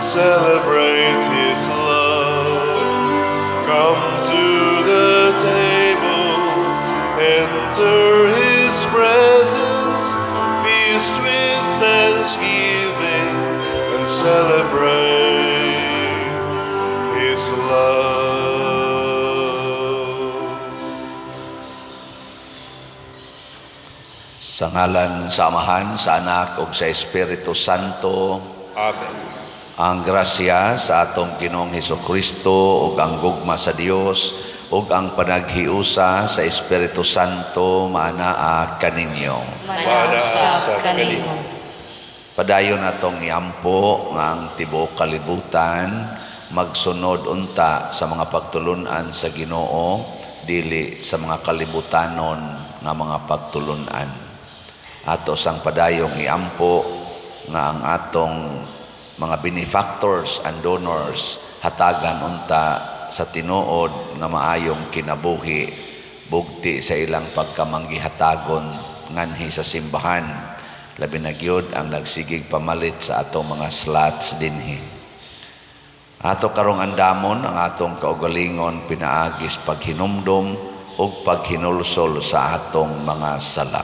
celebrate His love. Come to the table, enter His presence, feast with thanksgiving, and celebrate His love. Sa ngalan sa Amahan, sa Anak ug sa Espiritu Santo. Amen. Ang grasya sa atong Ginoong Hesukristo ug ang gugma sa Dios ug ang panaghiusa sa Espiritu Santo maanaa kaninyo. Maanaa usab kanimo. Padayon atong iampo nga ang tibuok kalibutan magsunod unta sa mga pagtulunan sa Ginoo, dili sa mga kalibutanon nga mga pagtulunan. Ato sang padayong iampo nga ang atong mga benefactors and donors hatagan unta sa tinuod nga maayong kinabuhi bugti sa ilang pagkamanggihatagon nganhi sa simbahan, labi na gyud ang nagsigig pamalit sa atong mga slots dinhi. Ato karong andamon ang atong kaugalingon pinaagis paghinumdom ug paghinulsol sa atong mga sala.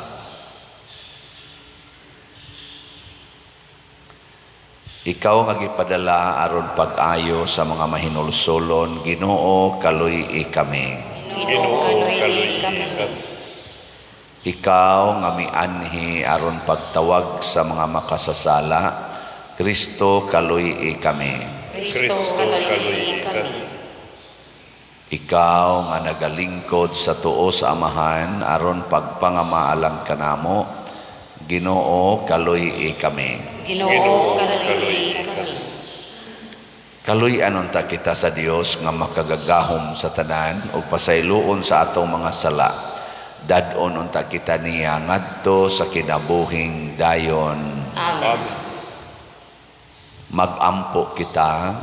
Ikaw nga gipadala aron pag-ayo sa mga mahinulsolon, Ginoo, kaluy-i kami. Ginoo, kaluy-i kami. Ikaw nga mianhi aron pagtawag sa mga makasasala, Kristo, kaluy-i kami. Kristo, kaluy-i kami. Ikaw nga nagalingkod sa tuo sa Amahan aron pagpangamaalang kanamo, Ginoo, kaluy-i kami. Ginoo, kaluy-i kami. Kaluy-an unta kita sa Dios nga makagagahom sa tanan ug pasayloon sa atong mga sala. Dad-on unta kita niya ngadto sa kinabuhing dayon. Amen. Magampo kita.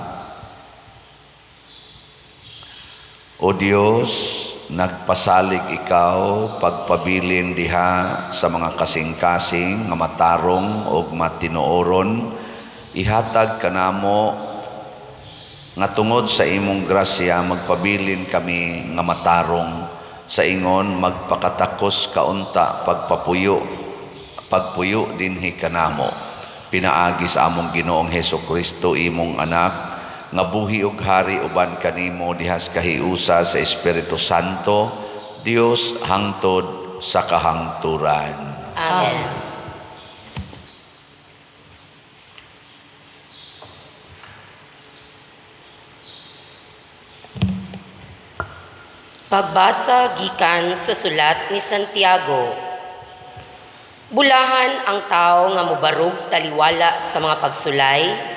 O Dios, nagpasalig ikaw pagpabilin diha sa mga kasing-kasing nga matarong ug matinuoron, ihatag kanamo nga tungod sa imong grasya magpabilin kami nga matarong, sa ingon magpakatakos kaunta pagpuyo dinhi kanamo, pinaagi sa among Ginoong Hesukristo, imong anak, nga buhi ug hari uban kanimo dihas kahiusa sa Espiritu Santo, Dios, hangtod sa kahangturan. Amen. Pagbasa gikan sa sulat ni Santiago. Bulahan ang tao nga mobarog taliwala sa mga pagsulay,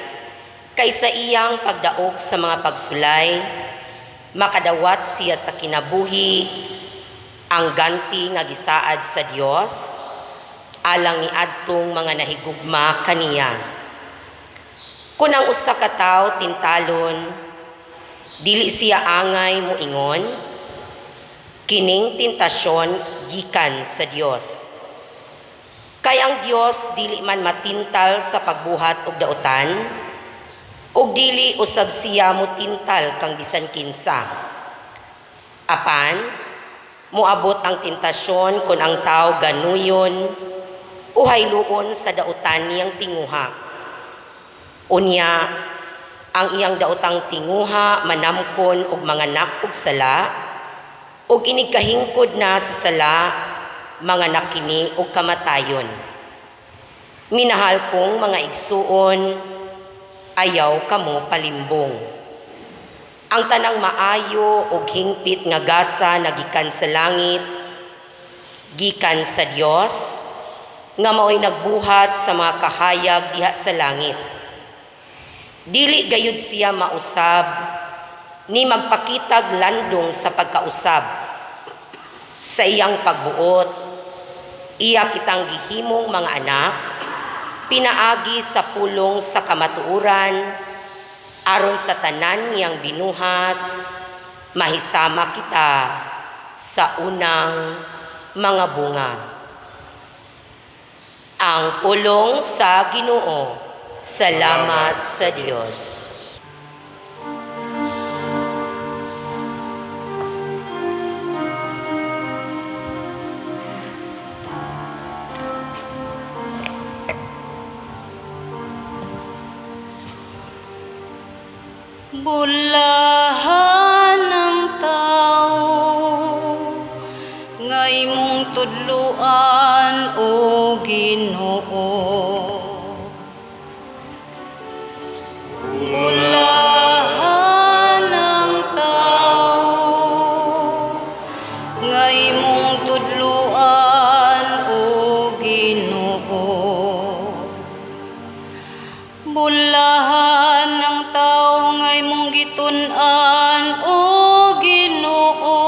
kaysa iyang pagdaog sa mga pagsulay, makadawat siya sa kinabuhi, ang ganti nga gisaad sa Dios, alang ni adtong mga nahigugma kaniya. Kun ang usa ka tawo tintalon, dili siya angay moingon, kining tentasyon gikan sa Dios. Kay ang Dios dili man matintal sa pagbuhat og dautan, ug dili usab siya motintal kang bisan kinsa. Apan moabot ang tentasyon kon ang tawo ganuyon o hayluon sa dautan niyang tinguha. Unya, ang iyang daotang tinguha manamkon og manganak og sala, ug inigkahingkod na sa sala manganak kini og kamatayon. Minahal kong mga igsuon, ayaw kamo palimbong. Ang tanang maayo og hingpit nga gasa nagikan sa langit, gikan sa Dios, nga maoy nagbuhat sa mga kahayag diha sa langit. Dili gayud siya mausab, ni magpakitag landong sa pagkausab. Sa iyang pagbuot, iya kitang gihimong mga anak, pinaagi sa pulong sa kamatuoran, aron sa tanan niyang binuhat, mahisama kita sa unang mga bunga. Ang pulong sa Ginoo. Salamat sa Dios. Bulahan ang tao nga imong tudluan, o Ginoo. Bulahan ang tao nga imong tudluan, o Ginoo. Bulahan ang tao nga imong gitun-an, o Ginoo,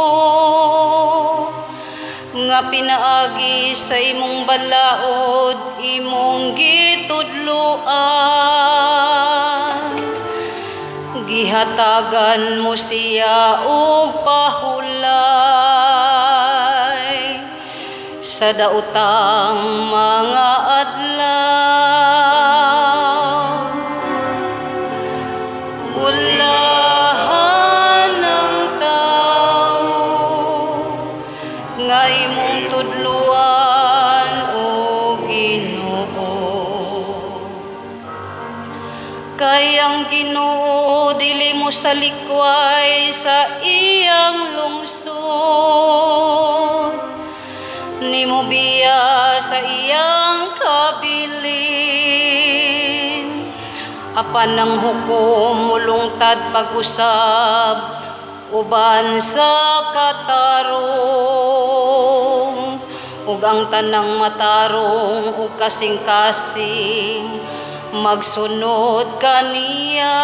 nga pinaagi sa imong balaod imong gitudloan. Gihatagan mo siya og pahulay sa daotang mga adlaw. Bulahan ang tao nga imong tudluan, o Ginoo. Kay ang Ginoo dili mo salikway sa iyang lungsod, nimo biya sa iyang kabilin. Apan ang hukom mulungtad pag-usab uban sa katarong, ug ang tanang matarong ug kasing-kasing magsunod kaniya.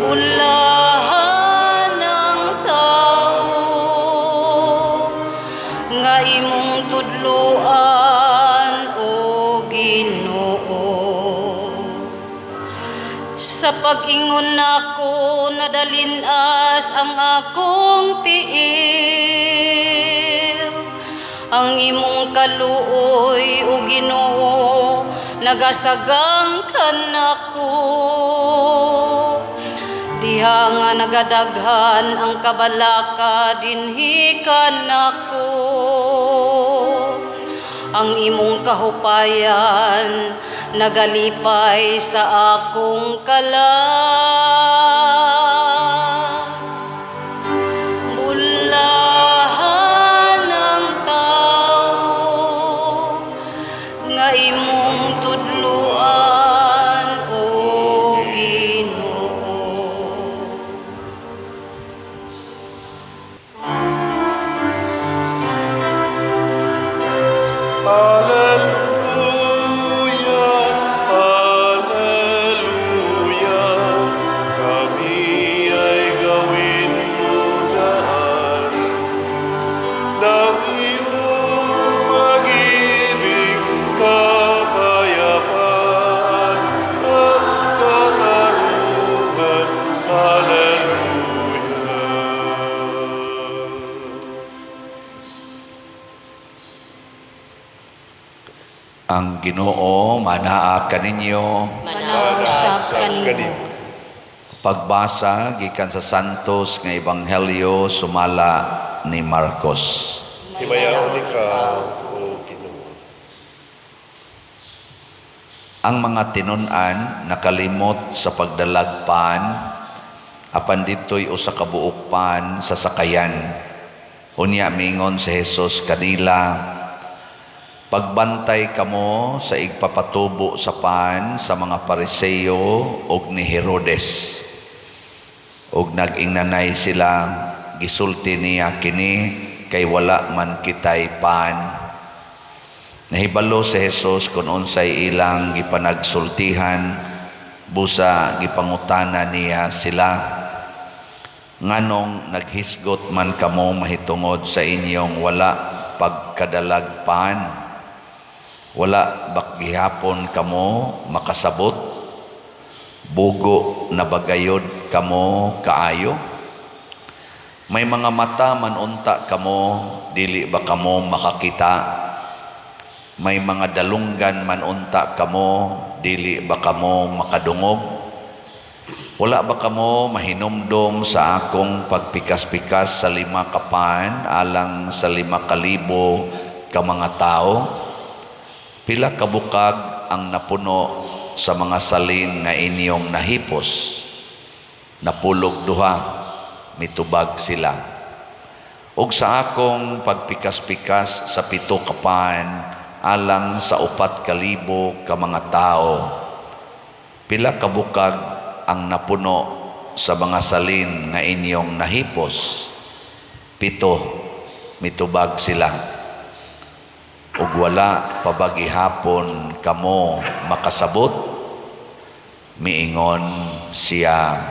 Bulahan ang tao nga imong tudloan, o Ginoo. Sa pag-ingon nako nadalinas ang akong tiil. Ang imong kaluoy, o Ginoo, nagasagang kanako. Diha nga nagadaghan ang kabalaka dinhi kanako. Ang imong kahupayan nagalipay sa akong kalag. Bulahan ang tao nga imong tudloan, o Ginoo. Alleluia, Alleluia, kami ay gawin mulaan ng iyong pag-ibig, kapayapaan at katarungan. Alleluia. Ang Ginoo manaa kaninyo. Manausap kanimo. Pagbasa gikan sa Santos nga Ebanghelyo sumala ni Marcos. Himayaon ikaw, O Ginoo. Ang mga tinun-an nakalimot sa pagdalagpan apan dito'y usa ka buok pan sa sakayan. Unya mingon si Jesus kanila, "Pagbantay kamo sa igpapatubo sa pan sa mga Pariseo ug ni Herodes." Ug nag-ingnanay sila, gisulti niya kini kay wala man kitay pan. Nahibalo si Jesus kung unsay ilang gipanagsultihan, busa gipangutana niya sila, "Nganong naghisgot man kamo mahitungod sa inyong wala pagkadalagpan? Wala ba gihapon kamo makasabot? Bugo na bagayod kamo kaayo? May mga mata man unta kamo, dili ba kamo makakita? May mga dalunggan man unta kamo, dili ba kamo makadungog? Wala ba kamo mahinumdom sa akong pagpikas-pikas sa 5 ka pan alang sa 5,000 ka mga tao? Pila ka bukag ang napuno sa mga salin nga inyong nahipos? Napulog 2, mitubag sila. Og sa akong pagpikas-pikas sa 7 ka pan alang sa 4,000 ka mga tao, pila ka bukag ang napuno sa mga salin nga inyong nahipos? 7, mitubag sila. Ug wala pabagihapon kamo makasabot? Miingon siya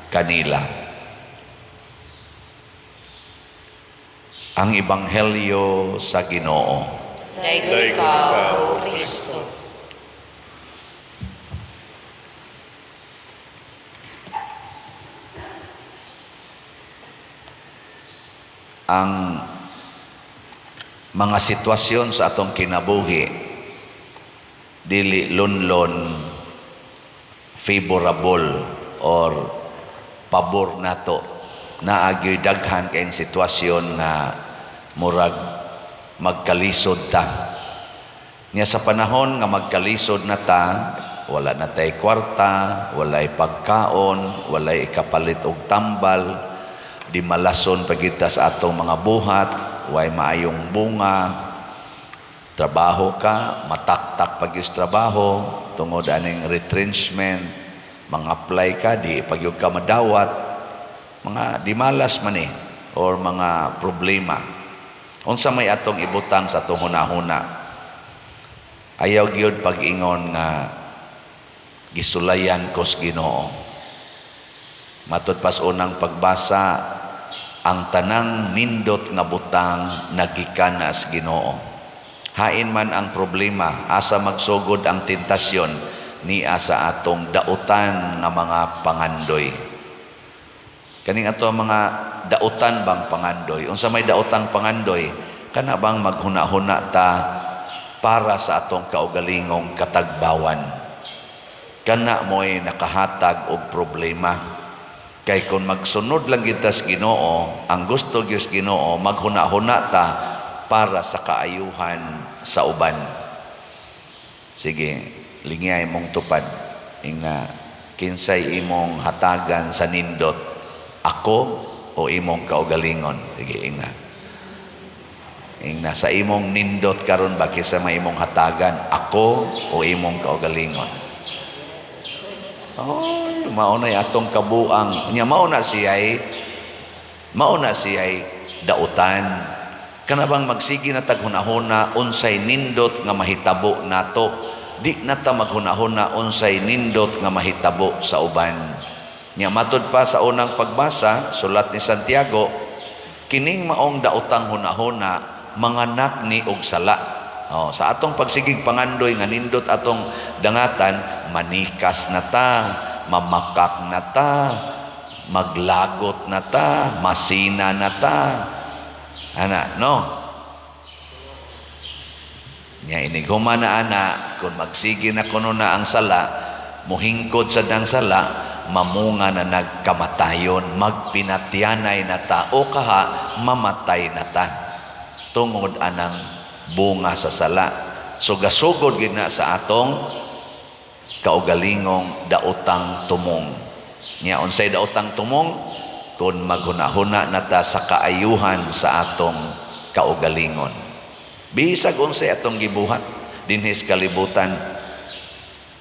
kanila. Ang Ebanghelyo sa Ginoo. Daigon ikaw, O Kristo. Ang mga sitwasyon sa atong kinabuhi dili lunlon favorable or pabor nato. Naagyoy daghan kayong sitwasyon nga murag magkalisod ta. Nya sa panahon nga magkalisod na ta, wala na tay kwarta, walay pagkaon, walay ikapalit og tambal, di malason pagita sa atong mga buhat, way maayong bunga, trabaho ka, mataktak pag yung trabaho, tungod aning retrenchment, mga apply ka, di pag yung ka madawat, mga di malas man or mga problema. Unsa may atong ibutang sa atong hunahuna? Ayaw gyud pag-ingon nga gisulayan kos Ginoo. Matud pas unang pagbasa, ang tanang nindot nga butang nagikan na sa Ginoo. Hain man ang problema, asa magsugod ang tentasyon niya sa atong dautan nga mga pangandoy. Kaning ato mga dautan bang pangandoy? Unsa may daotang pangandoy? Kana bang maghuna-huna ta para sa atong kaugalingong katagbawan? Kana mo'y nakahatag og problema. Kay kung magsunod lang kita sa Ginoo, ang gusto gyud sa Ginoo, maghuna-huna ta para sa kaayuhan sa uban. Sige, lingay mong tupad. Ingna, kinsay imong hatagan sa nindot, ako o imong kaugalingon? Sige, ingna. Ingna, sa imong nindot karon ba kaysa may imong hatagan, ako o imong kaugalingon? Oh, maunay atong kabuang. Nya mauna siya'y dautan. Kana bang magsige na tag hunahuna unsay nindot nga mahitabo nato, di na ta maghunahuna unsay nindot nga mahitabo sa uban. Nya matud pa sa unang pagbasa, sulat ni Santiago, kining maong daotang hunahuna manganak ni og sala. Oh, sa atong pagsigig pangandoy nga nindot atong dangatan, manikas na ta, mamakak na ta, maglagot na ta, masina na ta. Ana, no? Nya inig humana ana, kung magsige na kuno na ang sala, muhingkod sa dang sala, mamunga na nagkamatayon, magpinatyanay na ta, o kaha, mamatay na ta. Tungod anang bunga sa sala. So gasugod gid na sa atong kaugalingong daotang tumong. Nya unsay daotang tumong? Kung maghunahuna na ta sa kaayuhan sa atong kaugalingon. Bisag unsay atong gibuhat dinhi sa kalibutan,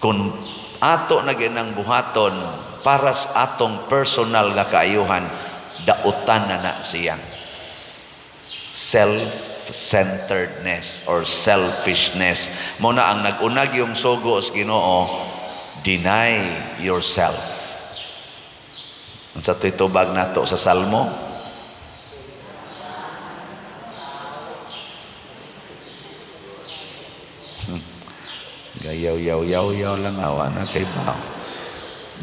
kung ato na ginang buhaton para sa atong personal nga kaayuhan, dautan na na siya. Self-centeredness or selfishness. Muna ang nag-unag yung sugo sa Ginoo, deny yourself. Unsa to'y tubag nato sa Salmo? Gayaw, yaw, yaw, yaw lang awa na kay bao.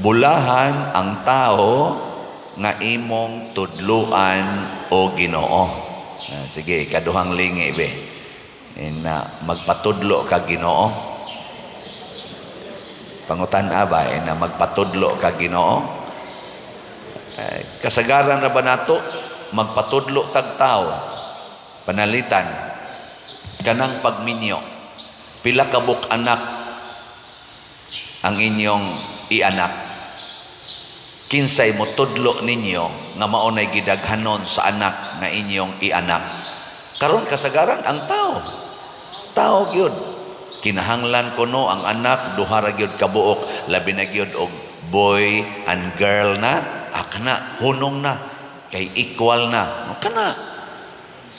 Bulahan ang tao nga imong tudluan o Ginoo. Sige, ikaduhang lingi be. Na magpatudlo ka Ginoo. Pangutan-a ba na magpatudlo ka Ginoo? Eh, kasagaran ra ba nato magpatudlo tag tao? Panalitan kanang pagminyo, pila ka buok anak ang inyong ianak? Kinsay motudlo ninyo nga mao nay gidaghanon sa anak nga inyong ianak? Karon kasagaran ang tao, tao gyud, kinahanglan kuno ang anak duha ra gyud kabuok, labi na gyud og boy and girl na. Ah, kana hunong na kay equal na. No, kana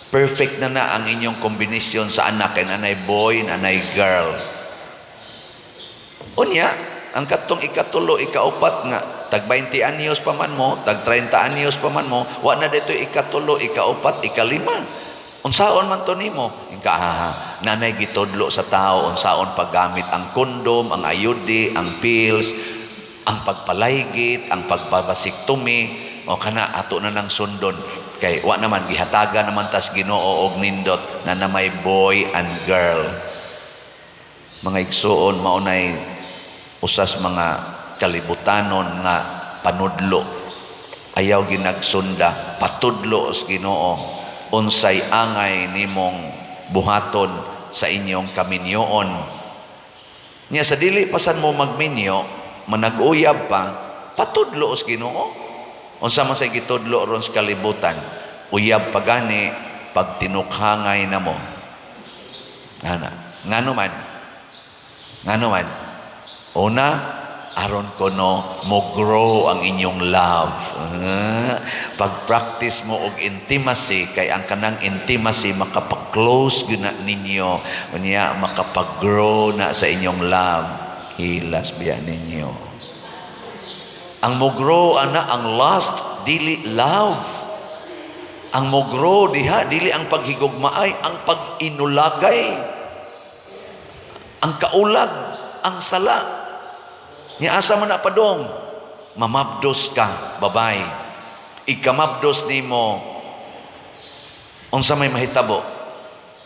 perfect na na ang inyong kombinasyon sa anak kay nanay boy, nanay girl. Unya ang katong ikatulo, ikaupat nga tag 20 anyos pa man mo, tag 30 anyos pa man mo, wa na dito ikatulo, ikaupat, ikalima. Unsaon man to nimo? Inka ha, nanay gitudlo sa tao unsaon paggamit ang kondom, ang IUD, ang pills, ang pagpalaygit, ang pagpa-vasectomy, o kana ato na nang sundon kay wa naman gihatagan naman tas Ginoo og nindot na may boy and girl. Mga igsuon, maunay usas mga kalibutanon nga panudlo. Ayaw ginagsunda, patudlo sa Ginoo unsay angay nimong buhaton sa inyong kaminyoon. Nya sa dili pasan mo magminyo, manag-uyab pa, patudlo sa Ginoo. Unsa man say gitudlo ron sa kalibutan? Uyab pa gani pag tinukhangay na mo. Ana, ngano man? Ngano man? Una, aron kono mo grow ang inyong love. Ah, pag-practice mo og intimacy, kay ang kanang intimacy makapa-close gyud na ninyo, unya makapag-grow na sa inyong love. Hilas biya ninyo. Ang mo grow ana ang lust, dili love. Ang mo grow diha dili ang paghigugmaay, ang pag-inulagay, ang kaulag, ang sala. Nya asa man na padong? Mamabdos ka, babay. Ikamabdos nimo, unsa may mahitabo?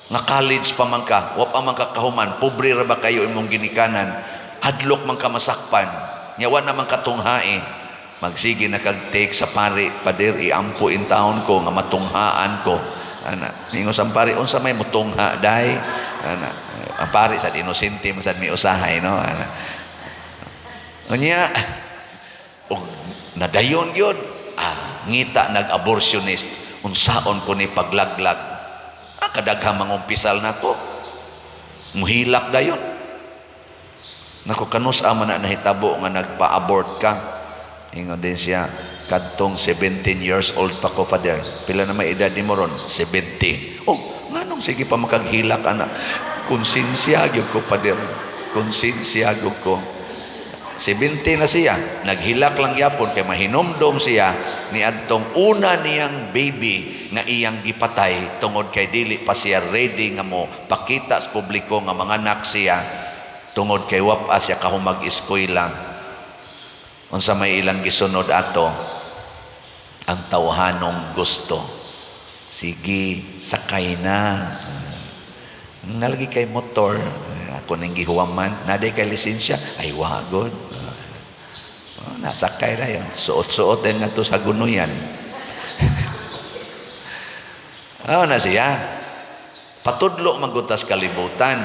Nga college pa man ka, wa pa man ka kahuman, pobre ra ba kayo imong ginikanan, hadlok man ka masakpan, nya wa naman katunghae. Magsige na kag take sa pari, "Pader, iampo in taon ko nga matunghaan ko." Ana, ningon sa pari, "Unsa may mutungha, day?" Ana, ang pari sad inosente man sad mi usahay, no? Ana. Unya, og nadayon gyud, ah, ngita nag-abortionist, "Unsaon ko ni paglaglag? Ah, kadaghang mangumpisal nako." Muhilak dayon. "Nako, kanus ama na nahitabo nga nagpa-abort ka?" Ingon din siya, "Kadtong 17 years old pa ko, Father." "Pila na may edad nimo ron?" "70." "Oh, nganong sige pa makaghilak ana?" "Konsensya gyud ko, Father. Konsensya gyud ko." 70 na siya, naghilak lang yapon kay mahinomdom siya ni adtong una niyang baby nga iyang gipatay tungod kay dili pa siya ready nga mo pakita sa publiko nga manganak siya tungod kay wa pa siya kahumag eskwela. Unsa may ilang gisunod ato? Ang tawhanong gusto. Sige, sakay na. Nalagi kay motor, ako ning gihuwaman, naday kay lisensya, ay wa gud. Oh, nasakay na yun. Suot-suot din nga to sa gunuyan. Oh, na siya. Patudlo magutas kalibutan.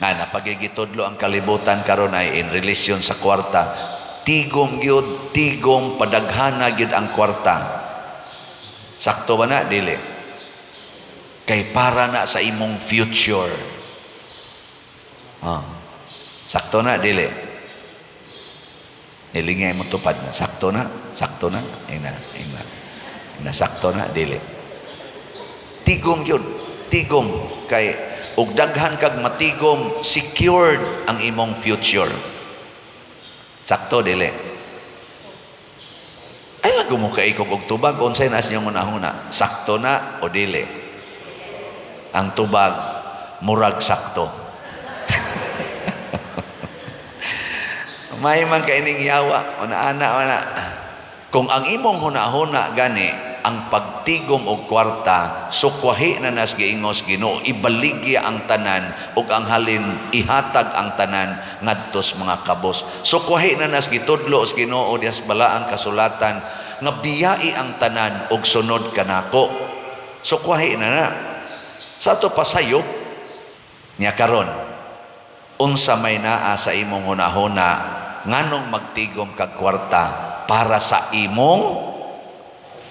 Nga napagigitudlo ang kalibutan karon ay in relation sa kwarta. Tigom gyud, tigom padaghana gyud ang kwarta. Sakto ba na? Dili. Kay para na sa imong future. Ah. Sakto na, dili. Ilingay mo tupad na. Sakto na, sakto na. Ina, ina. Ina, sakto na, dili. Tigom yun. Tigom. Kay, og daghan kag matigom, secured ang imong future. Sakto, dili. Ay, lago mo kaikog og tubag, unsay nas inyong hunahuna? Sakto na o dili? Ang tubag, murag sakto. May man kaining yawa, una ana, una. Kung ang imong hunahuna gani, Ang pagtigom og kwarta, sukwahi na nas giingos Ginoo, ibaligya ang tanan ug ang halin ihatag ang tanan ngadto sa mga kabos. Sukwahi na nas gitudlo sa Ginoo diha sa balaang kasulatan nga biyai ang tanan ug sunod kanako. Sukwahi na na. Sa ato pasayop niya karon, unsa may naa sa imong hunahuna nganong magtigom kag kwarta para sa imong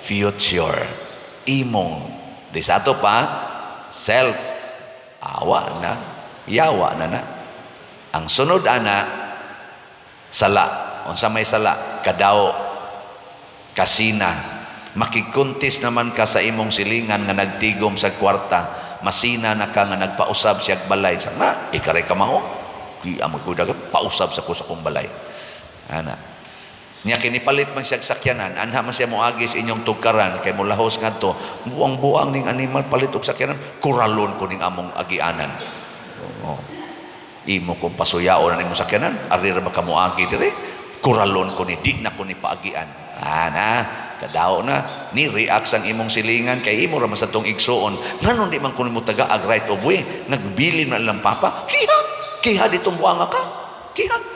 future, imong di sa ato pa self, awa na, yawa na na. Ang sunod ana, sala. Unsa may sala? Kadao, kasina. Makigkuntis naman ka sa imong silingan nga nagtigom sa kwarta, masina na ka nga nagpausab siya balay. Sa nga ikaray ka mao di amo ko dagat pausab sa ko sa kong balay ana niya. Kinipalit man siya sakyanan, anha man siya moagi sa inyong tugkaran kay molahos ngadto. Buang-buang ning animal, palit og sakyanan, kuralon ko ning among agianan. Oh. Imo kong pasuyaon ang imong sakyanan, ari ra ba ka moagi dire, kuralon ko ni, di na ko ni paagian ana. Kadao na ni react ang imong silingan kay imo ra man sa tong igsuon, nganong di man kuno mo taga-ag right of way, nagbilin man lang papa. Kiha kiha ditong buanga ka, kiha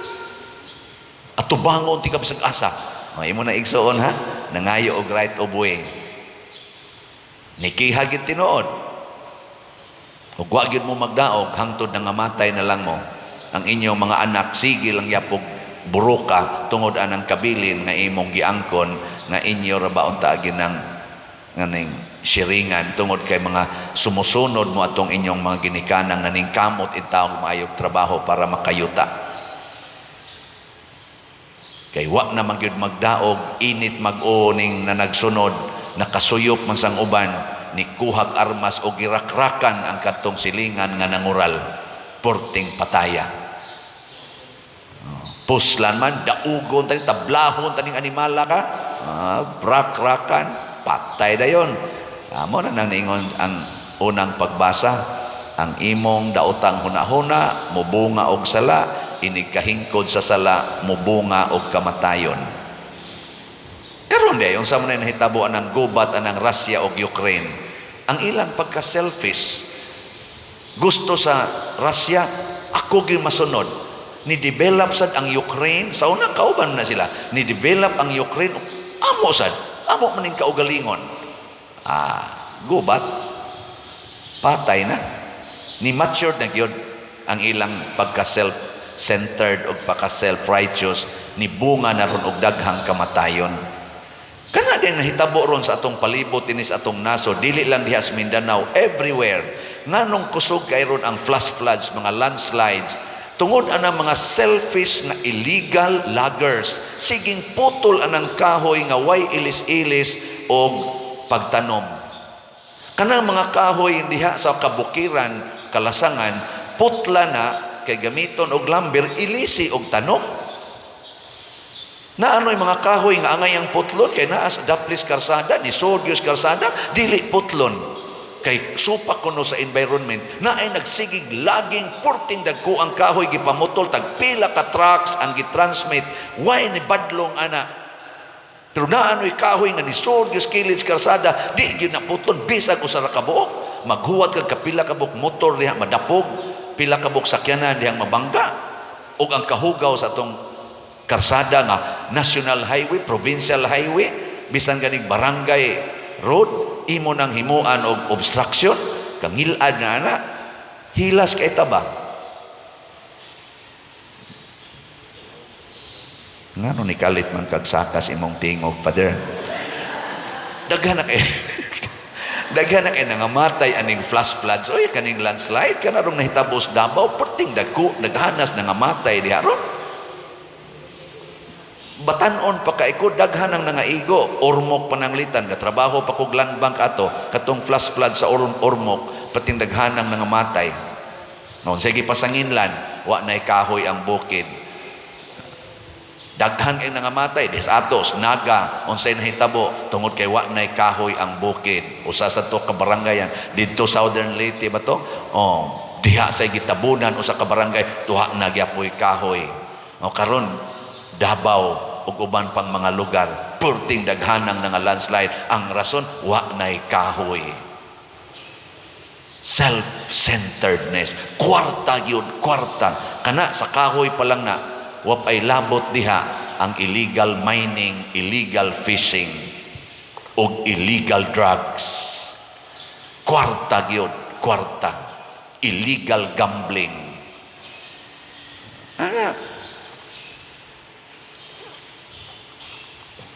atubangon ti ka bisag asa. Oh, imo na igsuon ha, nangayo og right of way, ni kiha gid tinuod ug wa gyud mo magdaog hangtod nangamatay na lang mo. Ang inyong mga anak sige lang yapog buruka tungod anang kabilin nga imong giangkon nga inyo ra ba unta ginang nganing siringan, tungod kay mga sumusunod mo atong inyong mga ginikanang naningkamot intawong maayog trabaho para makayuta. Kay wa na man gyud magdaog, init mag-o ning na nagsunod, nakasuyop man sang uban, ni kuhag armas o girakrakan ang katong silingan nga nangural, porting pataya. Puslan man, daugon taning, tablahon taning animala ka, brakrakan, patay dayon. Amo na nang niingon ang unang pagbasa, ang imong daotang hunahuna mubunga og sala, inig kahingkod sa sala mubunga og kamatayon. Karon di unsa man na nahitabo anang gubat anang Russia og Ukraine? Ang ilang pagka-selfish, gusto sa Russia, ako gyud masunod. Ni develop sad ang Ukraine sa una, kauban na sila. Ni develop ang Ukraine, amo sad, amo maning kaugalingon. Gubat, patay na. Ni matured na gyud ang ilang pagka self-centered o pagka self-righteous, ni bunga na ron og daghang kamatayon. Kana din nahitabo ron sa atong palibot dinhi sa atong nasod, dili lang diha sa Mindanao, everywhere. Nganong kusog kay ron ang flash floods, mga landslides? Tungod anang mga selfish na illegal loggers, siging putol anang kahoy nga way ilis-ilis og pagtanom. Kanang mga kahoy diha sa kabukiran, kalasangan, putla na kay gamiton og lumber, ilisi og tanom. Naanoy mga kahoy nga angay ang putlon kay naa sa daplis karsada, ni Sodyos karsada, dili putlon. Kay supak kuno sa environment, na ay nagsigig laging purting dagko ang kahoy gipamutol, tag pila ka trucks ang gitransmit, way ni badlong ana. Pero naanoy kahoy nga ni Sodyos kilid karsada, di gyud na putlon bisag usa ra ka buok. Maghuwat kag kapila ka buok motor diha madapog, pila ka buok sakyanan dihang mabangga. Ug ang kahugaw sa atong karsada nga national highway, provincial highway, bisan ganig barangay road, imo nang himuan og obstruction, kangilad na ana, hilas kay taba. Ngano ni kalit man kag sakas imong tingog, Father? Daghan na kay daghan na kay nangamatay aning flash floods, oy, kaning landslide kanarong nahitabo sa Davao, perting dagko naghanas nangamatay diha ron. Batanon pa kay ko, daghan ang nangaigo, Ormoc pananglitan, katrabaho pa kog land bank ato, katong flash flood sa Ormoc, perting daghan ang nangamatay. Noon sige pasanginlan, wa nay kahoy ang bukid. Daghan kay nangamatay des atos Naga, unsay nahitabo tungod kay wa nay kahoy ang bukid. Usa sa to ka barangayan didto Southern Leyte ba to? Oh, diha sa gitabunan usa ka barangay, tuha na gyapoy kahoy. O karon Davao ug uban pang mga lugar. Perting daghanang nga landslide. Ang rason, wa nay kahoy. Self-centeredness. Kwarta gyud, kwarta. Kana sa kahoy pa lang na, wa pay labot diha ang illegal mining, illegal fishing, og illegal drugs. Kwarta gyud, kwarta. Illegal gambling. Ana.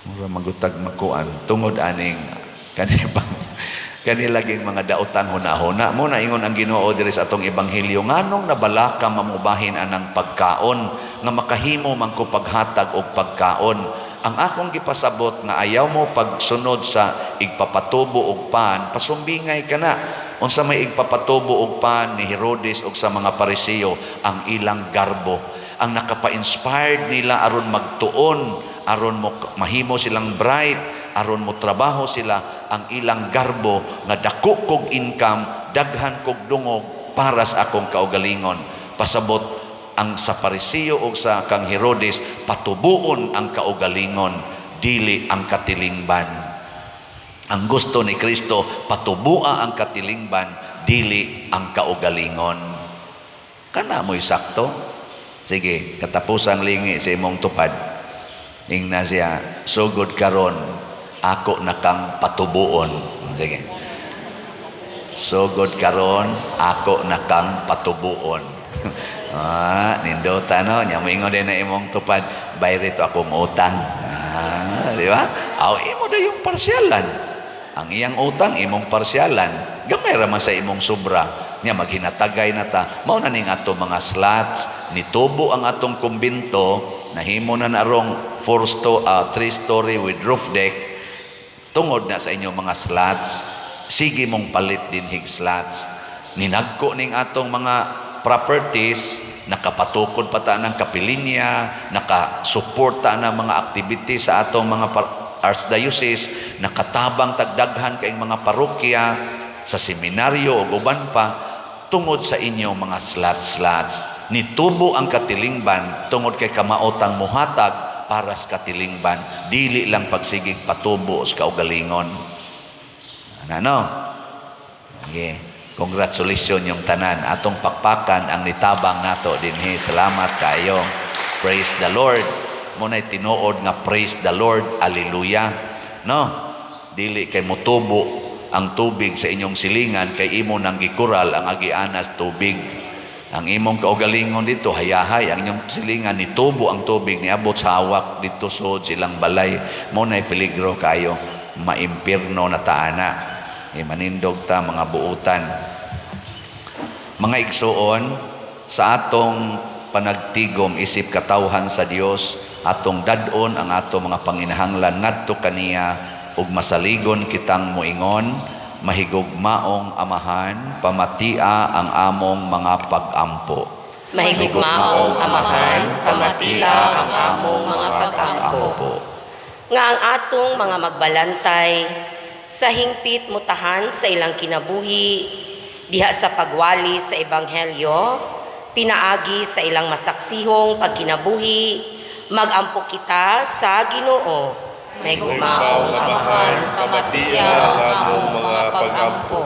Mura magutag makuan tungod aning kanibang kanilaging mga daotang hunahuna mo na. Ingon ang Ginoo diri sa atong ebanghelyo, nganong nabalaka mamubahin anang pagkaon nga makahimo man ko paghatag og pagkaon? Ang akong gipasabot nga ayaw mo pagsunod sa igpapatubo og pan, pasumbingay ka na. Unsa may igpapatubo og pan ni Herodes og sa mga Pariseo? Ang ilang garbo ang nakapa-inspired nila aron magtuon, aron mo mahimo silang bright, aron mo trabaho sila, ang ilang garbo nga dako kog income, daghan kog dungog para sa akong kaugalingon. Pasabot ang sa Pariseo o sa kang Herodes, patubuon ang kaugalingon, dili ang katilingban. Ang gusto ni Kristo, patubua ang katilingban, dili ang kaugalingon. Kana mo'y sakto. Sige, katapusang lingi sa imong tupad. Ingna siya, "Sugod karon ako na kang patubuon." Sige. "Sugod karon ako na kang patubuon." Ah, nindota, no? Nya moingon din na imong tupad, "Bayri to akong utang." Ah, di ba? Aw, imo na yung parsyalan. Ang iyang utang, imong parsyalan. Gamay ra man sa imong sobra. Nya maghinatagay na ta. Mao na ning ato mga slots, nitubo ang atong kumbinto, nahimo na narong four sto three story with roof deck tungod na sa inyong mga slots. Sige mong palit din hig slots. Ninagko ning atong mga properties, nakapatukod pa ta ng kapilinya, nakasuporta na mga activities sa atong mga archdiocese, nakatabang tagdaghan kay mga parokya sa seminaryo o uban pa tungod sa inyong mga slots-slots. Nitubo ang katilingban tungod kay kamaotang muhatag para sa katilingban, dili lang pagsigig patubo sa kaugalingon. Ano, no? Okay. Congratulations yung tanan. Atong pakpakan ang nitabang nato dinhi. Salamat kayo. Praise the Lord. Muna'y tinuod nga praise the Lord. Hallelujah. No? Dili kay mutubo ang tubig sa inyong silingan kay imo nang gikural ang agianas tubig. Ang imong kaugalingon dito, hayahay. Ang inyong silingan, nitubo ang tubig, niabot sa hawak, dito sud silang balay. Mo na'y peligro kayo. Maimpirno na taana. E manindog ta mga buutan. Mga igsuon, sa atong panagtigom isip katawhan sa Dios, atong dad-on ang ato mga panginahanglan ngadto kaniya ug masaligon kitang moingon, "Mahigugmaong Amahan, pamatia ang among mga pag-ampo." Mahigugmaong Amahan, pamatia ang among mga pag-ampo. Nga ang atong mga magbalantay sa hingpit mutahan sa ilang kinabuhi diha sa pagwali sa ebanghelyo pinaagi sa ilang masaksihong pagkinabuhi, magampo kita sa Ginoo. Mahigugmaong Amahan, pamatia ang among mga pag-ampo.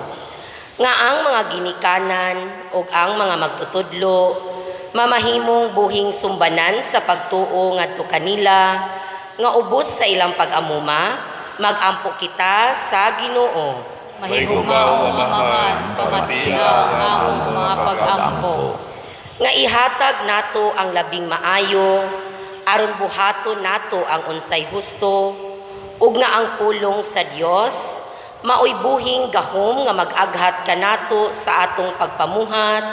Nga ang mga ginikanan ug ang mga magtutudlo mamahimong buhing sumbanan sa pagtuo ngadto kanila nga ubos sa ilang pag-amuma, magampo kita sa Ginoo. Mahigugmaong Amahan, pamatia ang among mga pag-ampo. Nga ihatag nato ang labing maayo aron buhaton nato ang unsay husto ug nga ang pulong sa Dios maoy buhing gahom nga mag-aghat kanato sa atong pagpamuhat,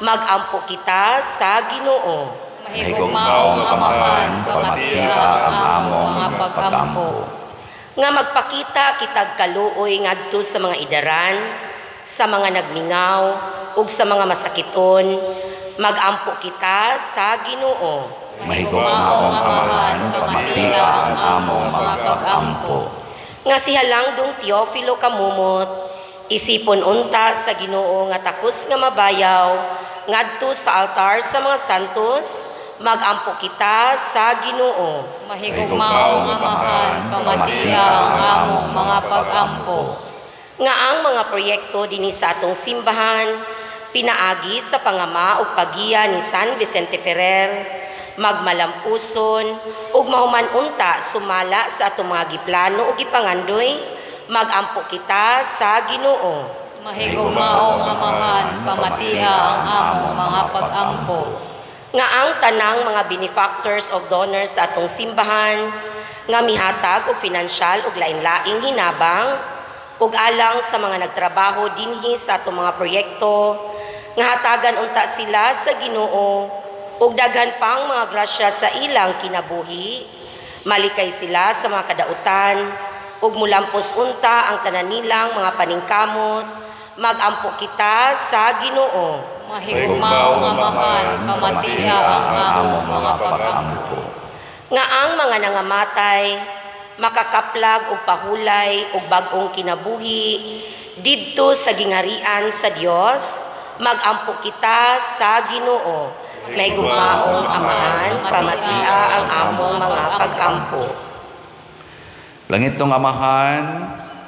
magampo kita sa Ginoo. Mahigugmaong Amahan, pamatia ang among mga pag-ampo. Nga magpakita kitag kaluoy ngadto sa mga idaran, sa mga nagmingaw ug sa mga masakiton, magampo kita sa Ginoo. Mahigugmaong Amahan, pamatia ang among mga pag-ampo. Nga si Halangdong Teofilo Camomot isipon unta sa Ginoo nga takos nga mabayaw ngadto sa altar sa mga santos, Magampo kita sa Ginoo. Mahigugmaong Amahan, pamatia ang among mga pag-ampo. Nga ang mga proyekto dinhi sa atong simbahan pinaagi sa pangama ug paggiya ni San Vicente Ferrer magmalampuson ug mahuman unta sumala sa atong mga giplano ug gipangandoy. Magampo kita sa Ginoo. Mahigugmaong Amahan, pamatia ang among mga pag-ampo. Nga ang tanang mga benefactors o donors sa atong simbahan nga mihatag og finansyal ug lain-laing hinabang ug alang sa mga nagtrabaho dinhi sa atong mga proyekto, nga hatagan unta sila sa Ginoo ug daghan pang mga grasya sa ilang kinabuhi, malikay sila sa mga kadautan ug mulampos unta ang tanan nilang mga paningkamot. Magampo kita sa Ginoo. Mahigugmaong Amahan, pamatia ang among mga pag-ampo. Nga ang mga nangamatay makakaplag og pahulay og bag-ong kinabuhi didto sa gingharian sa Dios. Magampo kita sa Ginoo. Mahigugmaong Amahan, pamatia ang among mga pag-ampo. Langitong Amahan,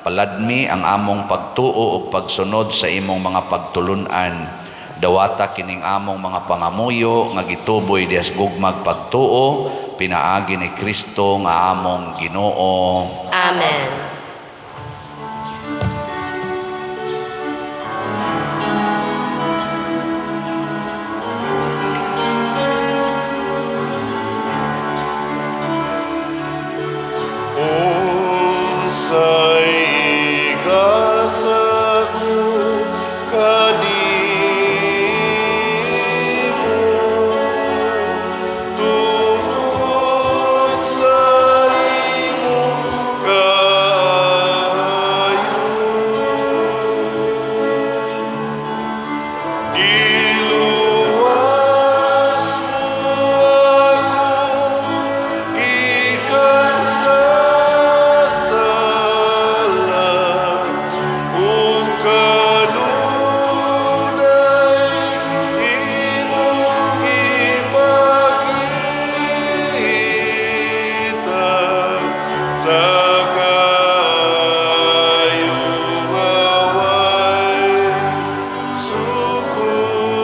paladmi ang among pagtuo ug pagsunod sa imong mga pagtulun-an. Dawata kining among mga pangamuyo nga gituboy diha sa gugmag pagtuo pinaagi ni Kristo nga among Ginoo. Amen. Unsay igasa ko kanimo tungod sa imong kaayo? Giluwas mo ako gikan sa sala ug kanunay imong gipakita sa kaayo nga way sukod,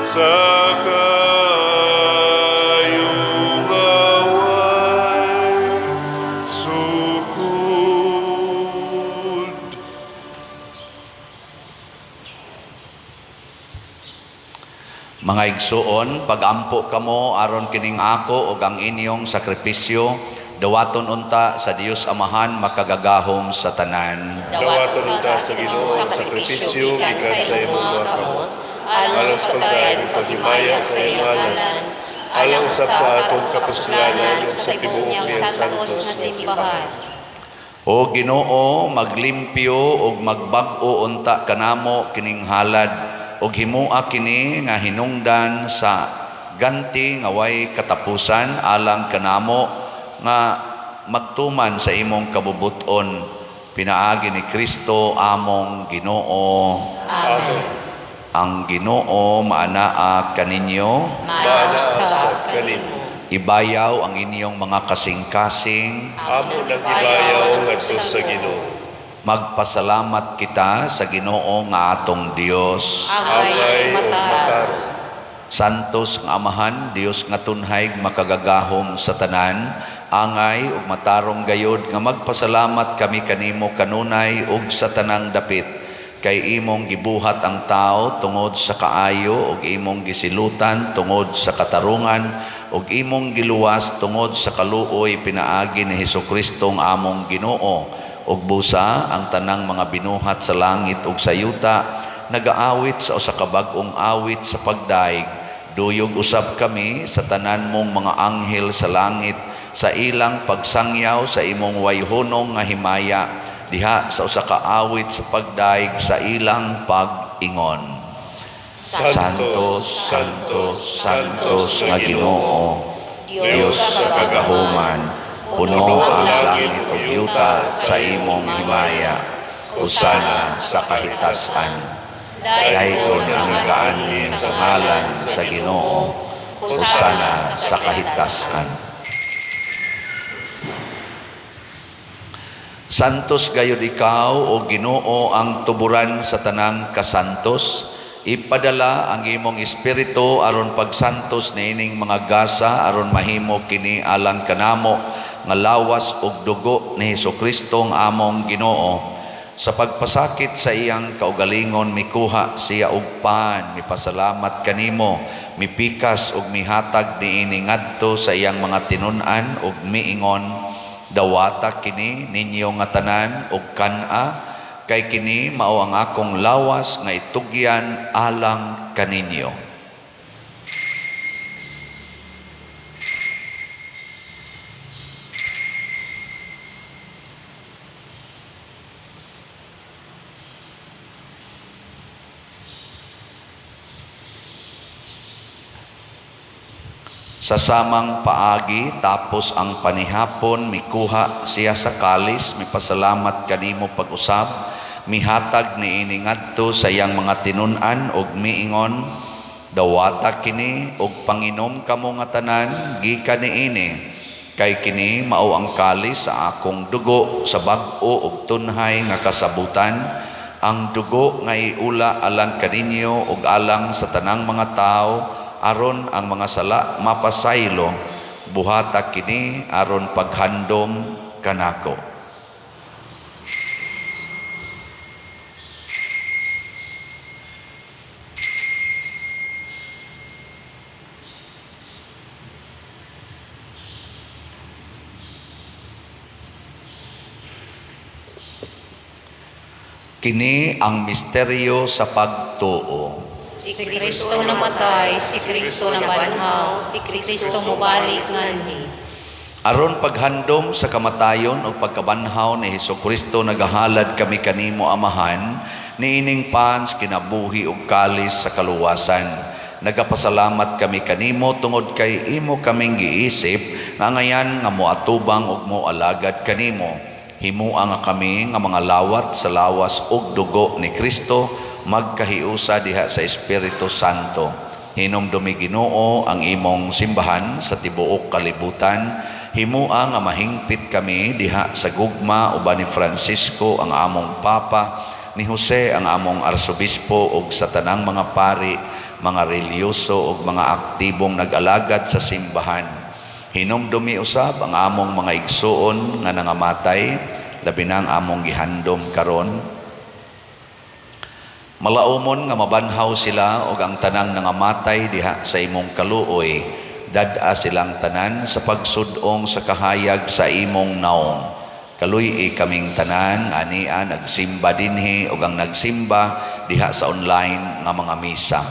sa kaayo nga way sukod. Mga igsuon, pagampo kamo aron kining ako ug ang inyong sakripisyo dawaton unta sa Dios Amahan makagagahom sa tanan. Dawaton unta sa Ginoo ang sakripisyo gikan sa imong mga kamot, alang sa pagdayeg ug paghimaya sa iyang ngalan, alang usab sa atong kapuslanan ug sa tibuok niyang niyang santos nga simbahan. O Ginoo, maglimpyo ug magbag-o unta kanamo kining halad ug himoa kini nga hinungdan sa ganti nga way katapusan alang kanamo nga magtuman sa imong kabubut-on pinaagi ni Kristo among Ginoo. Amen. Ang Ginoo maanaa kaninyo, Maana usab kanimo. Ibayaw ang inyong mga kasing-kasing. Amo nang gibayaw ngadto sa Ginoo. Magpasalamat kita sa Ginoo nga atong Dios. Angay Angay ug ug matarong. matarong. Santos nga Amahan, Dios nga tunhay makagagahom sa tanan, angay ug matarong gayod nga magpasalamat kami kanimo kanunay ug sa tanang dapit, kay imong gibuhat ang tao tungod sa kaayo ug imong gisilutan tungod sa katarungan ug imong giluwas tungod sa kaluoy pinaagi ni Hesukristo nga among Ginoo. Ug busa ang tanang mga binuhat sa langit ug sa yuta nagaawit sa usa ka bag-ong awit sa pagdaig. Duyog usab kami sa tanan mong mga anghel sa langit sa ilang pagsangyaw sa imong wayhunong nga himaya diha sa usa ka awit sa pagdaig sa ilang pag-ingon. Santo, Santo, Santos nga Ginoo, Dios sa kagahuman, puno ang langit ug yuta sa imong himaya. Hosana sa kahitasan. Daygon ang nagaanhin sa ngalan sa Ginoo. Hosana sa kahitasan. Santos gayud ikaw, o Ginoo, ang tuburan sa tanang kasantos. Ipadala ang imong espiritu aron pagsantos niining mga gasa aron mahimo kini alang kanamo nga lawas ug dugo ni Hesukristo ang among Ginoo. Sa pagpasakit sa iyang kaugalingon, mikuha siya og pan, mipasalamat kanimo, mipikas ug mihatag niini ngadto sa iyang mga tinun-an ug miingon: "Dawata kini ninyo nga tanan ug kan-a, kay kini mao ang akong lawas nga itugyan alang kaninyo." Sa samang paagi, tapos ang panihapon, mikuha siya sa kalis, mipasalamat kanimo pag-usab, mihatag niini ngadto sa iyang mga tinun-an ug miingon: "Dawata kini ug panginom kamo nga tanan gikan niini, kay kini mao ang kalis sa akong dugo sa bag-o ug tunhay nga kasabutan, ang dugo nga iula alang kaninyo ug alang sa tanang mga tawo aron ang mga sala mapasaylo. Buhata kini aron paghandom kanako." Kini ang misteryo sa pagtuo. Si Kristo namatay, si Kristo nabanhaw, si Kristo mobalik nganhi. Aron paghandom sa kamatayon o pagkabanhaw ni Hesukristo, nagahalad kami kanimo, Amahan, niining pans kinabuhi ug kalis sa kaluwasan. Nagapasalamat kami kanimo tungod kay imo kaming giisip nga angayan nga moatubang ug moalagad kanimo. Himua nga kami nga mga lawat sa lawas ug dugo ni Kristo magkahiusa diha sa Espiritu Santo. Hinumdumi, Ginoo, ang imong simbahan sa tibuok kalibutan. Himua nga mahingpit kami diha sa gugma uban ni Francisco ang among Papa, ni Jose ang among Arsobispo ug sa tanang mga pari, mga relihiyoso ug mga aktibong nag-alagad sa simbahan. Hinumdumi usab ang among mga igsuon nga nangamatay, labi na ang among gihandom karon. Malaumon nga mabanhaw sila ug ang tanang nangamatay diha sa imong kaluoy, dad-a silang tanan sa pagsud-ong sa kahayag sa imong naong. Kaluy-i kaming tanan ania nagsimba dinhi ug ang nagsimba diha sa online nga mga misa.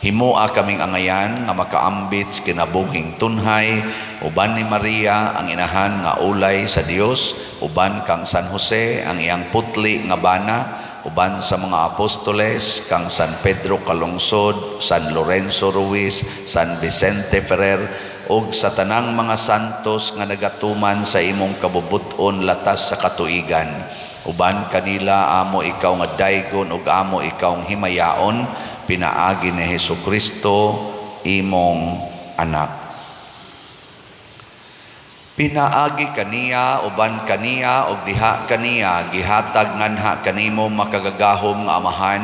Himua kaming angayan nga makaambit sa kinabuhing tunhay uban ni Maria ang inahan nga ulay sa Dios, uban kang San Jose ang iyang putli nga bana, uban sa mga apostoles kang San Pedro Calungsod, San Lorenzo Ruiz, San Vicente Ferrer ug sa tanang mga santos nga nagatuman sa imong kabubut-on latas sa katuigan. Uban kanila amo ikaw nga daygon ug amo ikaw nga himayaon, pinaagi ni Hesukristo imong anak. Pinaagi kaniya, uban kaniya ug diha kaniya, gihatag nganha kanimo makagagahom nga Amahan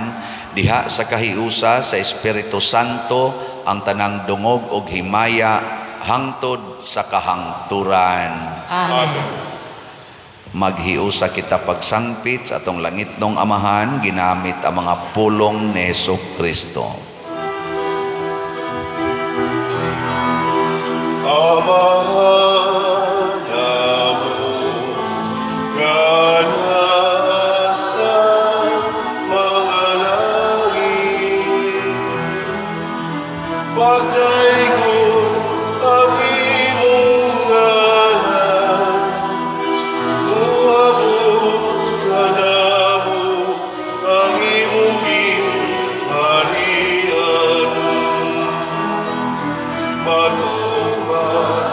diha sa kahiusa sa Espiritu Santo ang tanang dungog ug himaya hangtod sa kahangturan. Amen. Maghiusa kita pagsangpit sa atong langitnong Amahan ginamit ang mga pulong ni Hesukristo. Amahan namo nga nasa mga langit, pagdaygon ang imong ngalan, moabot kanamo ang imong gingharian, matuman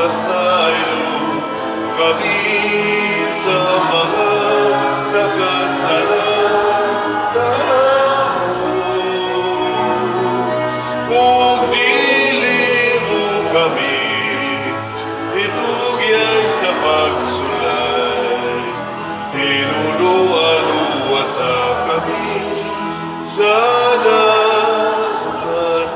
Pasaylo kami sa mga nakasala namo. Ug dili mo kami itugyan sa pagsulay, hinulua luwasa kami sa dautan.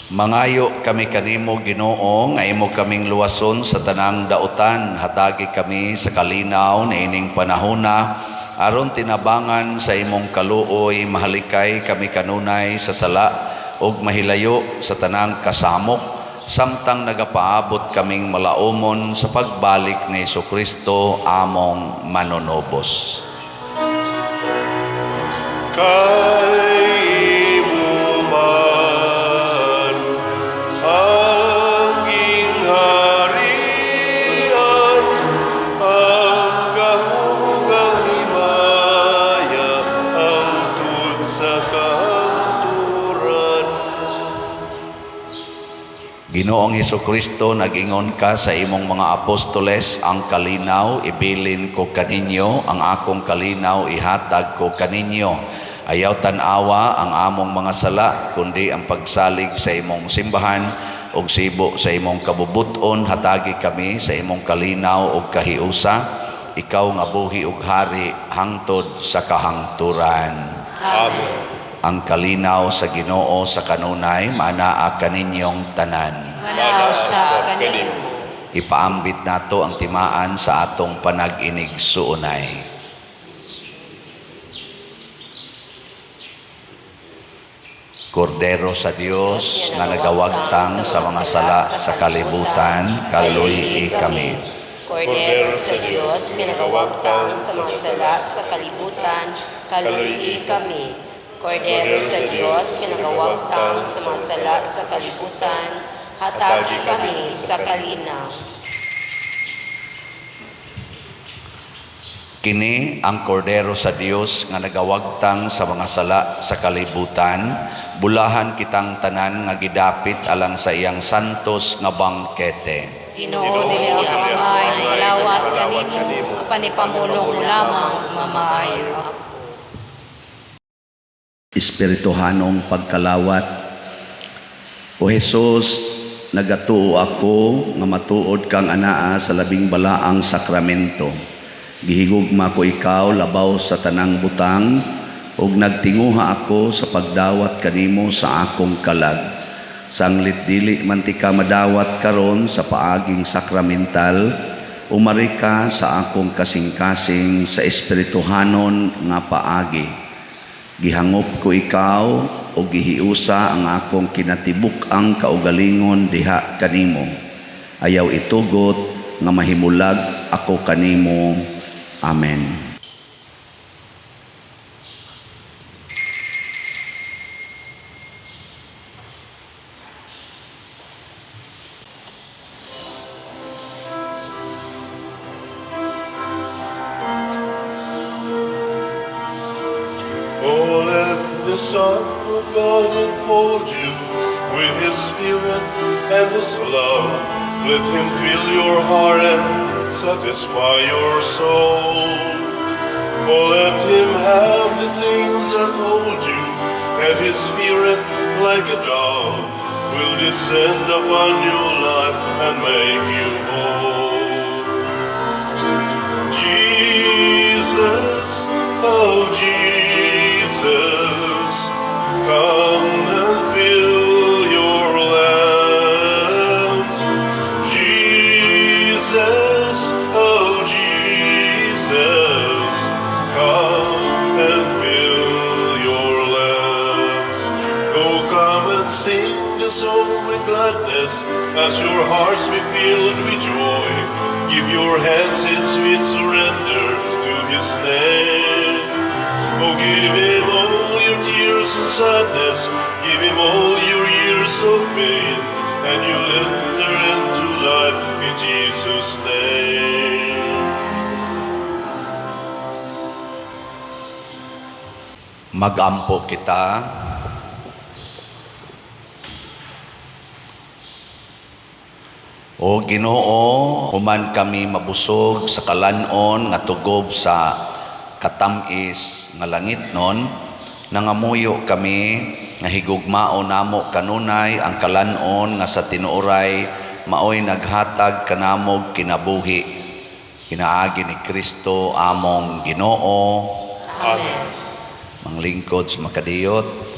Mangayo kami kanimo, Ginoo, nga imo kaming luwason sa tanang dautan. Hatagi kami sa kalinaw niining panahona aron tinabangan sa imong kaluoy mahalikay kami kanunay sa sala ug mahilayo sa tanang kasamok samtang nagapaabot kaming malaumon sa pagbalik ni Kristo among manunobos. Kay imo man ang gingharian, ang gahom ug ang himaya, hangtod sa kahangturan. Ginoong Hesukristo, nag-ingon ka sa imong mga apostoles, "Ang kalinaw ibilin ko kaninyo, ang akong kalinaw ihatag ko kaninyo." Ayaw tan-awa ang among mga sala, kundi ang pagsalig sa imong simbahan ug sibo sa imong kabubut-on, hatagi kami sa imong kalinaw ug kahiusa, ikaw nga buhi ug hari hangtod sa kahangturan. Amen. Ang kalinaw sa Ginoo sa kanunay maanaa kaninyong tanan. Manaa usab kanimo. Ipaambit nato ang timaan sa atong panag-inigsuonay. Kordero sa Dios nga nagawagtang sa mga sala sa kalibutan, kaluy-i kami. Kordero sa Dios nga nagawagtang sa mga sala sa kalibutan, kaluy-i kami. Kordero sa Dios nga nagawagtang sa mga sala sa kalibutan, hatagi kami sa kalinaw. Kini ang Kordero sa Dios nga nagawagtang sa mga sala sa kalibutan, bulahan kitang tanan nga gidapit alang sa iyang santos nga bangkete. Ginoo, dili ako angay makalawat kanimo, apan ipamulong mo lamang ug mamaayo ako. Espirituhanong pagkalawat. O Jesus, nagatuo ako nga matuod kang anaa sa labing balaang sakramento. Gihigugma ko ikaw labaw sa tanang butang ug nagtinguha ako sa pagdawat kanimo sa akong kalag. Sanglit dili man tika madawat karon sa paaging sakramental, umari ka sa akong kasing-kasing sa espirituhanon nga paagi. Gihangop ko ikaw o gihiusa ang akong kinatibuk-ang kaugalingon diha kanimo. Ayaw itugot nga mahimulag ako kanimo. Amen. Oh, let the Son of God enfold you with His Spirit and His love. Let Him fill your heart and satisfy your soul. Oh, let Him have the things that hold you, and His Spirit, like a dove, will descend upon your life and make you whole. Jesus, oh Jesus, come and fill your lamps. Jesus, oh Jesus, come and fill your lamps. Oh, come and sing a song with gladness as your hearts be filled with joy. Give your hands in sweet surrender to His name. Oh, give Him all your tears and sadness, give Him all your years of pain, and you'll enter into life in Jesus' name. Magampo kita. O Ginoo, human kami mabusog sa kalanon nga tugob sa katamis nga langitnon, nangamuyo kami nga higugmao namo kanunay ang kalanon nga sa tinuoray maoy naghatag kanamog kinabuhi. Pinaagi ni Kristo among Ginoo. Amen. Manglingkod sa makadiyot.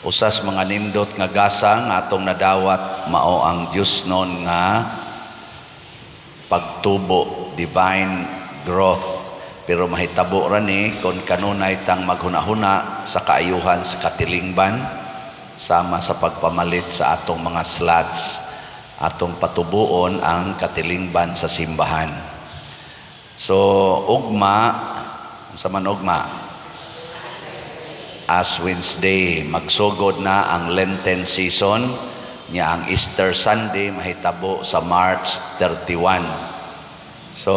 Usas mga nindot nga gasa nga atong nadawat mao ang Diyosnon nga pagtubo, divine growth. Pero mahitabo ra ni kon kanunay tang maghunahuna sa kaayuhan sa katilingban, sama sa pagpamalit sa atong mga slots, atong patubuon ang katilingban sa simbahan. So ugma, unsa man ugma? Ash Wednesday, magsugod na ang Lenten season nya. Ang Easter Sunday mahitabo sa March 31. So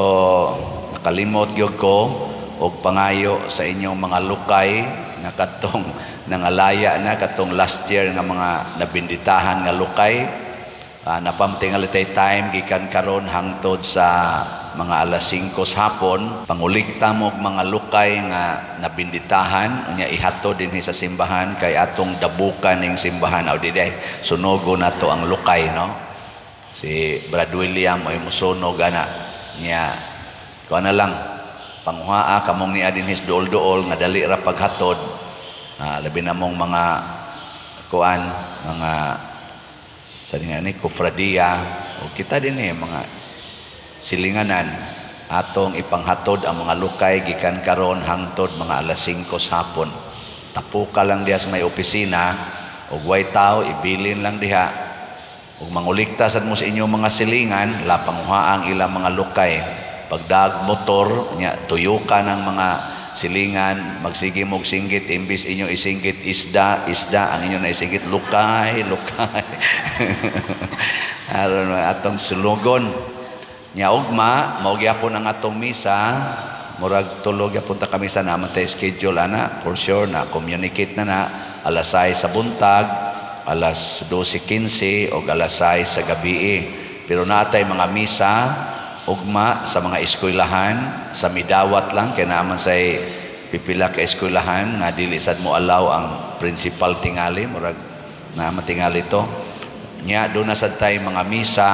nakalimot gyud ko og pangayo sa inyong mga lukay nga katong nangalaya na katong last year nga mga nabinditahan nga lukay. Napamtingali tay time gikan karon hangtod sa mga alas 5 sa hapon, pangulikta mo og mga lukay nga nabinditahan, unya ihatod dinhi sa simbahan kay atong dabukan ning simbahan o di sunogo nato ang lukay, no? Si Brad William ay musunog ana niya. Kuan na lang, panguhaa kamong niya dinhi sa duol-duol nga dali ra paghatod. Labi na mong mga kuan, mga sa nga ni kofradiya o kita din eh, mga silinganan, atong ipanghatod ang mga lukay gikan karon hangtod mga alas 5 sa hapon. Tapuka lang diha sa may opisina ug way tao, ibilin lang diha. Ug mangulikta sad mo sa inyong mga silingan, la panguha ang ilang mga lukay. Pagdag motor nya, tuyukan ang mga silingan, magsige mog singgit, imbis inyo isinggit "Isda, isda," ang inyo na isinggit "Lukay, lukay," aron atong sulugon nya. Ugma mao gyapon ang atong misa, murag tulog gyapon ta ka misa. Naman tay schedule ana, for sure na communicate na na, alas 6 sa buntag, alas 12:15 o alas 6 sa gabi. Pero natay mga misa ugma sa mga eskwelahan sa midawat lang kay naaman say pipila ka eskwelahan nga dili sad mo allow ang principal tingali, murag naaman tingali to nya. Doon na sad tay mga misa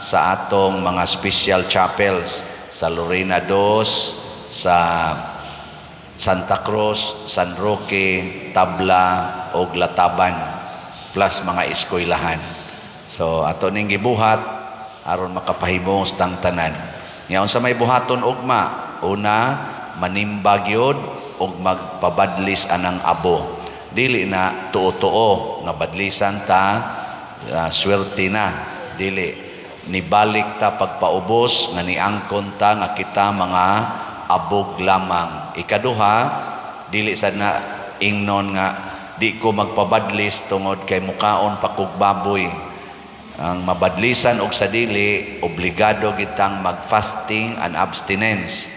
sa atong mga special chapels sa Lorena Dos, sa Santa Cruz, San Roque, Tabla ug Lataban, plus mga eskwelahan. So ato ning gibuhat aron makapahimos tang tanan. Nya unsa may buhaton ugma? Una, manimba gyud ug magpabadlis anang abo. Dili na tuo-tuo nga badlisan ta, swerte na. Dili, nibalik ta pagpaubos nga niangkon ta nga kita mga abog lamang. Ikaduha, dili sad na ingnon nga di ko magpabadlis tungod kay mukaon pa kog baboy. Ang mabadlisan og sa dili, obligado gitang mag-fasting and abstinence.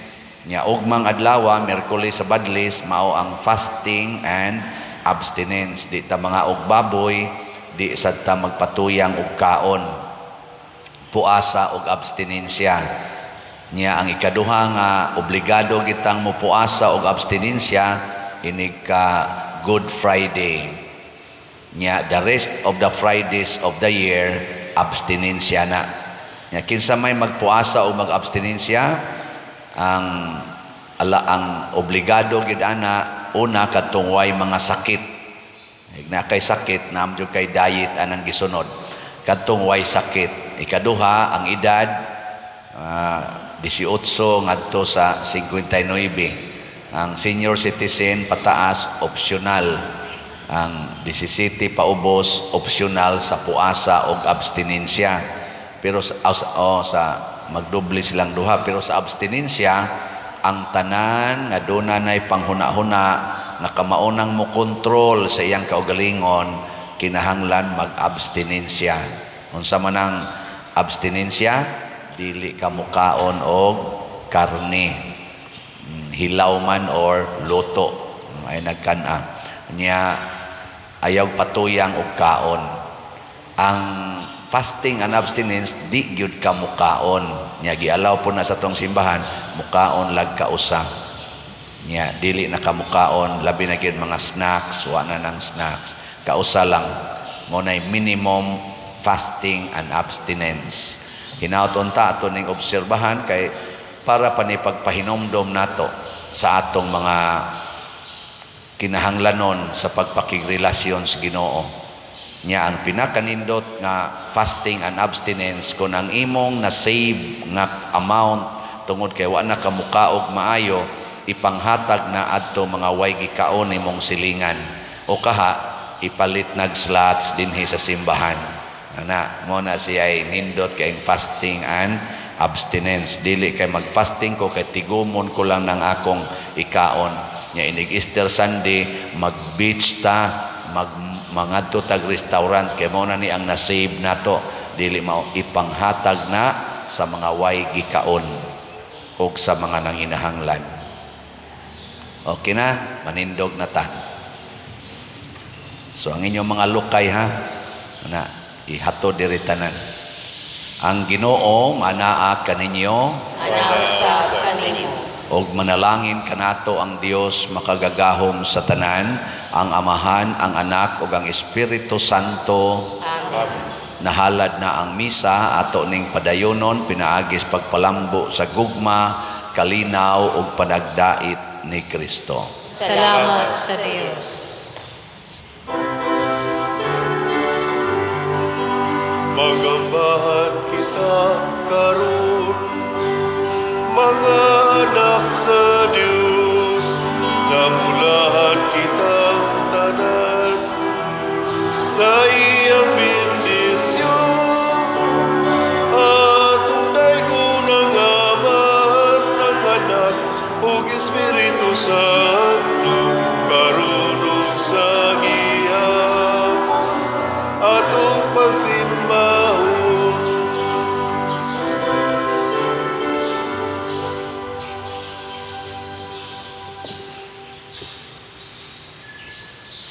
Nya ugmang adlaw, Miyerkules sa badlis, mao ang fasting and abstinence. Di ta mga og baboy, di sad ta magpatuyang og kaon. Puasa og abstinensya. Nya ang ikaduha nga obligado gitang mopuasa og abstinensya inig ka Good Friday. Nya the rest of the Fridays of the year, abstinensya na. Nya kinsa may magpuasa o mag-abstinensya? Ang ala, ang obligado gid ana, una, kadtong way mga sakit. Na kay sakit, naam jud kay diet anang gisunod. Kadtong way sakit. Ikaduha, ang edad 18 ngadto sa 59. Ang senior citizen pataas, optional. Ang 17 paubos, optional sa puasa og abstinensya. Pero sa, oh, sa magdoble silang duha, pero sa abstinensya, ang tanan nga duna nay panghuna-huna nga kamaunang mo kontrol sa iyang kaugalingon, kinahanglan mag-abstinensya. Unsa man ang abstinensya? Dili ka mukaon og karne, hilaw man or luto, ay nagkan-a niya, ayaw patuyang og kaon. Ang fasting and abstinence, di gyud ka mukaon. Nya gialaw po na sa atong simbahan, mukaon lag kausa. Nya dili na ka mukaon, labi na gyud mga snacks, wa na nang snacks. Kausa lang mo nay minimum fasting and abstinence. Hinaot unta ato ning obserbahan kay para pa ni pagpahinomdom nato sa atong mga kinahanglanon sa pagpakigrelasyon sa Ginoo. Nya ang pinakanindot nga fasting and abstinence, kung ang imong na-save nga amount tungod kay wa na ka mukaog maayo, ipanghatag na adto mga way gikaon nimong silingan o kaha ipalit nag slots dinhi sa simbahan. Ana mo na siya ay nindot kay fasting and abstinence. Dili kay magfasting ko kay tigumon ko lang ng akong ikaon. Nya inig Easter Sunday, mag-beach ta, mag mangadto tag restaurant kay mao na ni ang na-save nato. Dili mao, ipanghatag na sa mga way gikaon og sa mga nanginahanglan. Okay na, manindog na ta. So ang inyong mga lukay, ha, na ihatod diri tanan. Ang Ginoo manaa kaninyo. Anaa usab kanimo. Og manalangin kanato ang Dios makagagahom sa tanan, ang Amahan, ang Anak ug ang Espiritu Santo. Amen. Nahalad na ang misa, ato ning padayonon pinaagis pagpalambo sa gugma, kalinaw ug panagdait ni Kristo. Salamat sa Dios. Magambahan kita karon, mga anak sa Dios, namulahan kitang tanan sa iyang bendisyon. Atong daygon ang Amahan, ang Anak, ug Espiritu Santo.